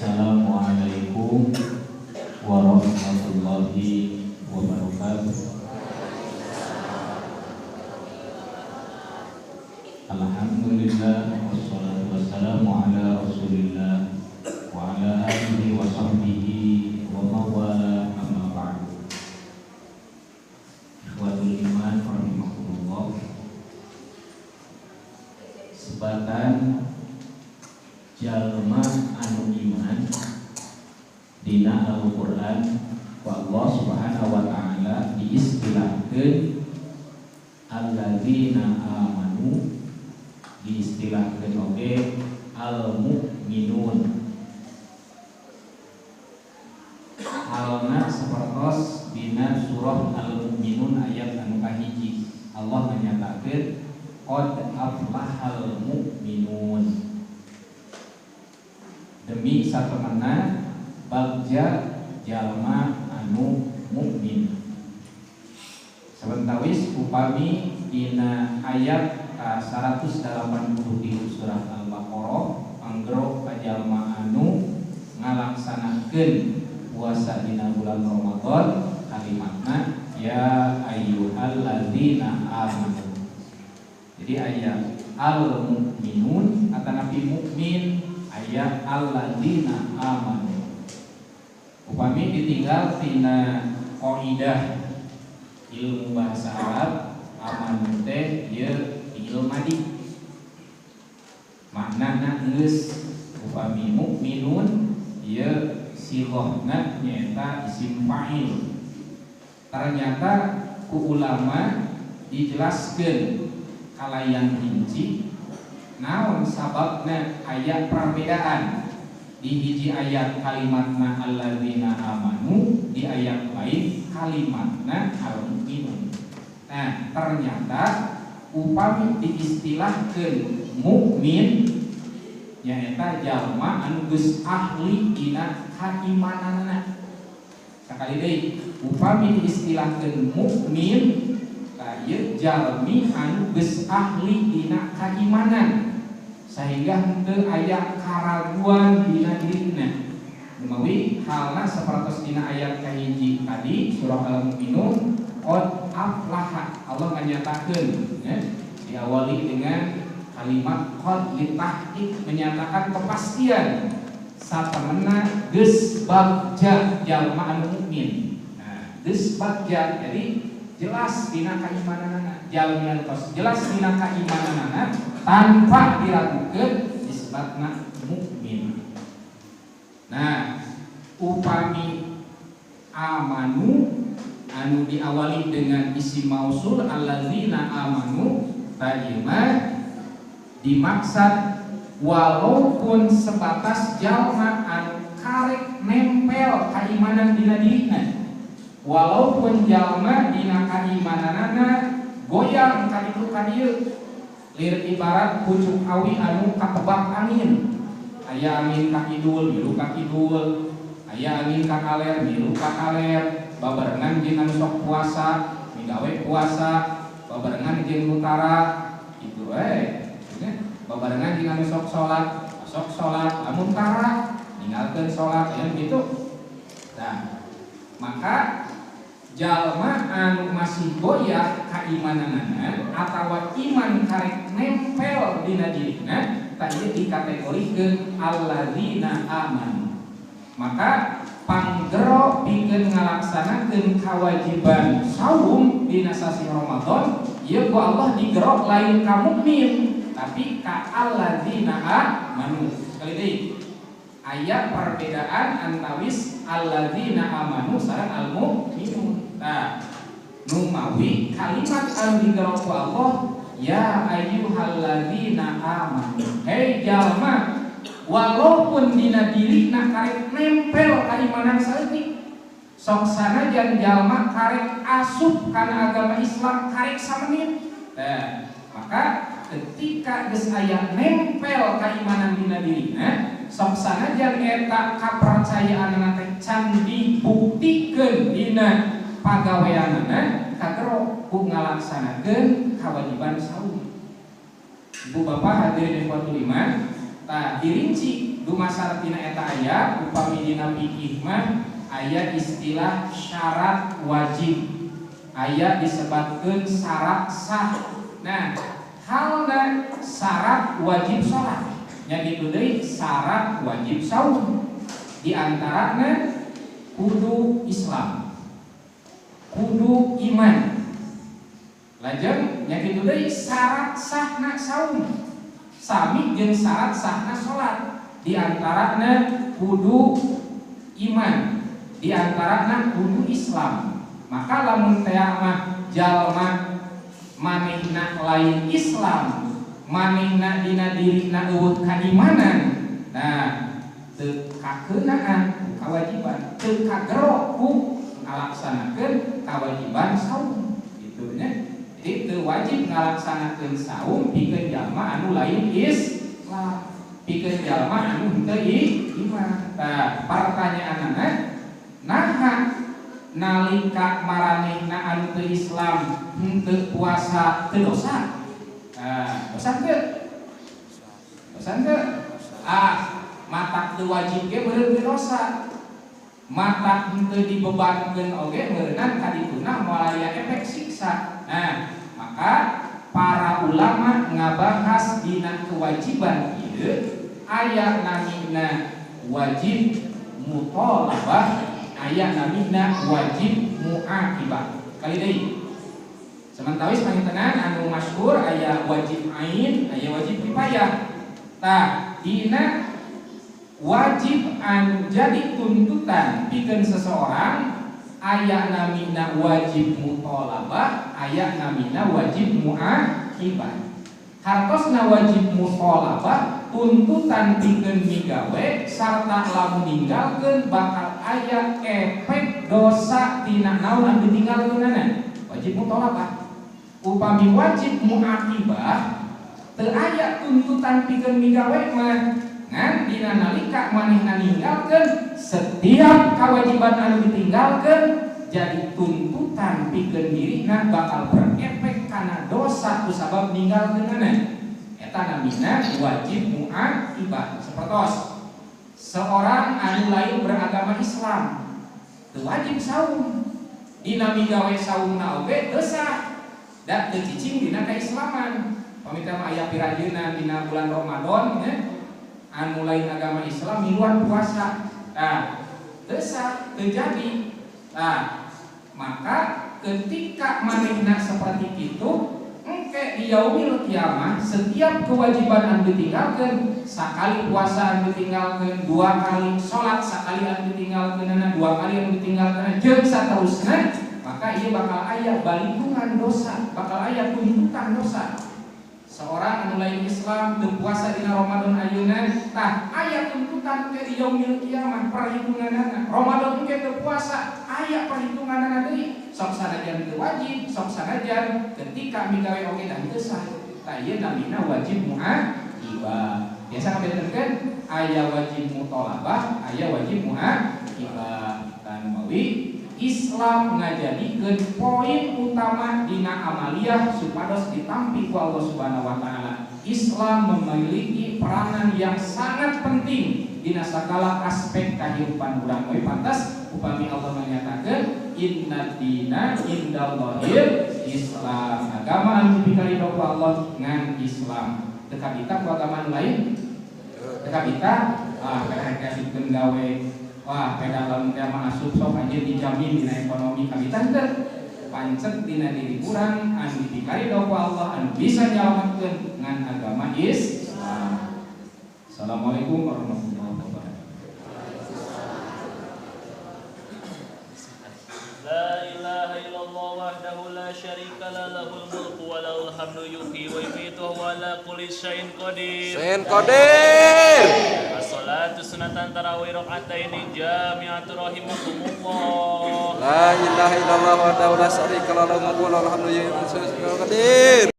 Assalamualaikum warahmatullahi wabarakatuh. Alhamdulillah wassalatu wassalamu ala Rasulillah wa ala alihi wa sahbihi wa mawala, amma ba'du. Ikhwatul iman rahimakumullah. Sebatan jalma anu iman dina Al-Qur'an ku Allah Subhanahu wa taala diistilahkeun alladzina amanu, diistilahkeun oge al-mu'minun. Halna sapertos dina surah Al-Mu'minun ayat anu kahiji, Allah menyatakeun qad aflahal mu'minun. Demi satemena bagja jalma anu mukmin. Sabentawis upami dina ayat 183 surah Al-Baqarah anggero ka jalma anu ngalaksanakeun puasa dina bulan Ramadan, kalimatna ya ayyuhalladzina amanu. Jadi ayat al-mu'minun atanapi mukmin, ayat alladzina amanu. Upami ditinggal tina kaidah ilmu bahasa Arab, amanu teh ieu fi'il madi. Maknana geus. Upami mukminun ieu sighahna nyaeta isim fa'il. Ternyata ku ulama dijelaskeun kalayan rinci naon sababna aya perbedaan. Di hiji ayat kalimatna alladzina amanu, di ayat lain kalimatna al-mu'minun. Nah, ternyata upami diistilahkeun mukmin nyaeta jalma anu geus ahli dina kaimananna. Sakali deui, upami diistilahkeun mukmin tah ieu jalmi anu geus ahli dina kaimanan, sehingga henteu aya karaguan dina dirina. Numawi halna sapertos dina ayat kahiji tadi surah Al-Mu'minun qad aflaha, Allah menyatakeun ya, diawali dengan kalimat qad litahqiq, menyatakan kepastian satemena geus bagja jalma anu mukmin. Nah, geus bagja jadi jelas dina kaimananana, jalmi anu tos jelas dina kaimananana tanpa diragukeun disebutna mukmin. Nah, upami amanu anu diawali dengan isim mausul alladzina amanu tadi mah dimaksud walaupun sebatas jalma anu karek nempel kaimanan dina dirina, walaupun jalma dina kaimananana goyang ka ditu ka dieu, lir ibarat pucuk awi anu katebak angin, aya angin ka kidul milu ka kidul, aya angin ka kaler milu ka kaler, babarengan jeung anu sok puasa migawe puasa, babarengan jeung nu tara kitu we, babarengan jeung anu sok salat lamun tara ninggalkeun salat aya gitu. Nah, maka jalma anu masih goyah kaimananana atawa iman karek nempel dina dirina tah ieu dikategorikeun alladzina amanu. Maka panggero pikeun ngalaksanakeun kewajiban saum dina sasih Ramadan ieu ku Allah digerok lain ka mukmin tapi ka alladzina amanu. Sekali deui aya perbedaan antawis alladzina amanu sareng al-mu'minun. Nah, numawi kalimat anu digerok ku Allah ya ayyuhalladzina amanu, hei jalma walaupun dina dirina karek nempel kaimanan saeutik, sok sanajan jalma karek asup kana agama Islam karek samenit. Nah, maka ketika geus aya nempel kaimanan dina dirina, sok sanajan eta kapercayaanana teh can dibuktikeun dina pagaweanana, kagero ku ngalaksanakeun kewajiban saum. Ibu bapak hadirin ikhwatul iman, tah dirinci dumasar tina eta aya upami dina fikih mah aya istilah syarat wajib, aya disebatkeun syarat sah. Nah, halna syarat wajib salat nya kitu deui syarat wajib saum, di antarana kudu Islam, kudu iman. Lajeng nya kitu deui syarat sahna saum sami jeung syarat sahna salat, di antarana kudu iman, di antarana kudu Islam. Maka lamun teh mah jalma manehna lain Islam, manehna dina dirina eueuh kaimanan, nah teu kakeunaan ku kawajiban, teu kagero ku ngalaksanakeun kawajiban saum gitu nya. Jadi teu wajib ngalaksanakeun saum pikeun jalma anu lain Islam, pikeun jalma anu henteu iman. Tah, pertanyaanana naha nalika maranehna anu teu Islam henteu puasa teu dosa? Nah, dosa teu? Dosa teu? Ah, matak teu wajib ge meureun teu dosa. Matak henteu dibebankeun oge meureunnan kadituna moal aya efek siksa. Nah, maka para ulama ngabahas dina kewajiban ieu aya namina wajib muthalabah, aya namina wajib muakibah. Kali deui. Sementawis pangintenan anu masyhur aya wajib ain, aya wajib kifayah. Tah, dina wajib anu jadi tuntutan pikeun seseorang aya namina wajib muthalabah, aya namina wajib muakibah. Hartosna wajib muthalabah tuntutan pikeun migawe sarta lamun ninggalkeun bakal aya efek dosa tina naon anu ditinggalkeunana. Wajib muthalabah. Upami wajib muakibah teu aya tuntutan pikeun migawe mah, ngan dina nalika manehna ninggalkeun setiap kewajiban anu ditinggalkeun jadi tuntutan pikeun dirina bakal berefek kana dosa kusabab ninggalkeunana. Eta namina wajib muakibah. Sapertos seorang anu lain beragama Islam teu wajib saum, dina migawe saumna oge teu sah da teu cicing dina keislaman. Pami teh mah aya pirajeunan dina bulan Ramadan nya anu lain agama Islam miluan puasa. Nah, teu sah, teu jadi. Nah, maka ketika manehna seperti itu engke di yaumil kiamah setiap kewajiban anu ditinggalkeun, sakali puasa anu ditinggalkeun, dua kali salat sakali anu ditinggalkeunana, dua kali anu ditinggalkeunana jeung saterusna, maka ieu bakal aya balikungan dosa, bakal aya tuntutan dosa. Seorang anu lain Islam teu puasa dina Ramadan ayeuna, tah aya tuntutan ke di yaumil kiamah perhitunganana. Ramadan engke teu puasa, aya perhitunganana deui. Sok sanajan teu wajib, sok sanajan ketika migawe oge dan teu sah. Tah ieu namina wajib muakibah. Biasa ngabenerkeun aya wajib muthalabah, aya wajib muakibah. Dan mawi Islam ngajadikeun poin utama dina amaliyah supados ditampi ku Allah Subhanahu wa taala. Islam memiliki peranan yang sangat penting dina segala aspek kehidupan urang. We pantas upami Allah menyatakan inna dina indallahil Islam. Agama anu dipikaridho ku Allah ngan Islam. Teu kabita ku agama anu lain? Teu kabita? Ah, pedah kasihkeun gawe. Wah, pedah lamun teh mah asup sok anjeun dijamin dina ekonomi kabita teu. Pancet dina diri urang anu dipikaridho ku Allah anu bisa nyalametkeun ngan agama Islam. Assalamualaikum warahmatullahi wabarakatuh. La ilaha illallah wahdahu la syarika lah, lahul mulku wa lahul hamdu yuhyi wa yumiitu wa huwa ala kulli syai'in qadir. Syai'in qadir. As-salatu sunatan tarawih raka'ataini jami'atu rahimakumullah. La ilaha illallah wahdahu la syarika lah, lahul mulku wa lahul hamdu yuhyi wa yumiitu wa huwa ala kulli syai'in qadir.